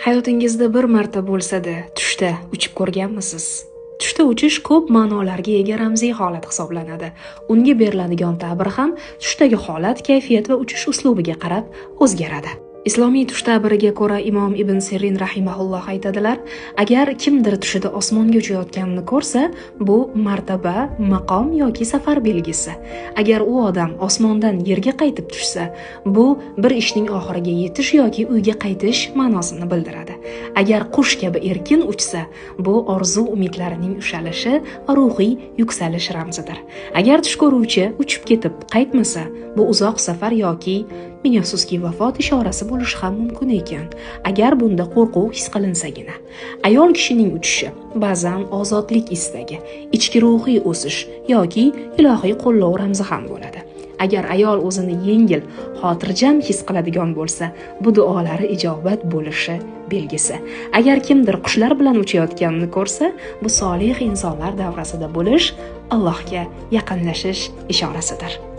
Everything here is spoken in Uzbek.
Hayotingizda bir marta bo'lsa-da tushda uchib ko'rganmisiz? Tushda uchish ko'p ma'nolarga ega ramziy holat hisoblanadi. Unga beriladigan ta'bir ham tushdagi holat, kayfiyat va uchish uslubiga qarab o'zgaradi. Islomiy tush ta'biriga ko'ra Imom Ibn Sirin rahimahulloh aytadilar: agar kimdir tushida osmonga uchayotganini ko'rsa, bu martaba, maqom yoki safar belgisi. Agar u odam osmondan yerga qaytib tushsa, bu bir ishning oxiriga yetish yoki uyga qaytish ma'nosini bildiradi. Agar qush kabi erkin uchsa, bu orzu umidlarining ushalishi va ruhiy yuksalish ramzidir. Agar tush ko'ruvchi uchib ketib qaytmasa, bu uzoq safar yoki, ming afsuski, vafot ishorasi bo'lishi ham mumkin ekan, agar bunda qo'rquv his qilinsagina. Ayol kishining uchishi ba'zan ozodlik istagi, ichki ruhiy o'sish yoki ilohiy qo'llov ramzi ham bo'ladi. Agar ayol o'zini yengil, xotirjam his qiladigan bo'lsa, bu duolari ijobat bo'lishi belgisi. Agar kimdir qushlar bilan uchayotganini ko'rsa, bu solih insonlar davrasida bo'lish, Allohga yaqinlashish ishorasidir.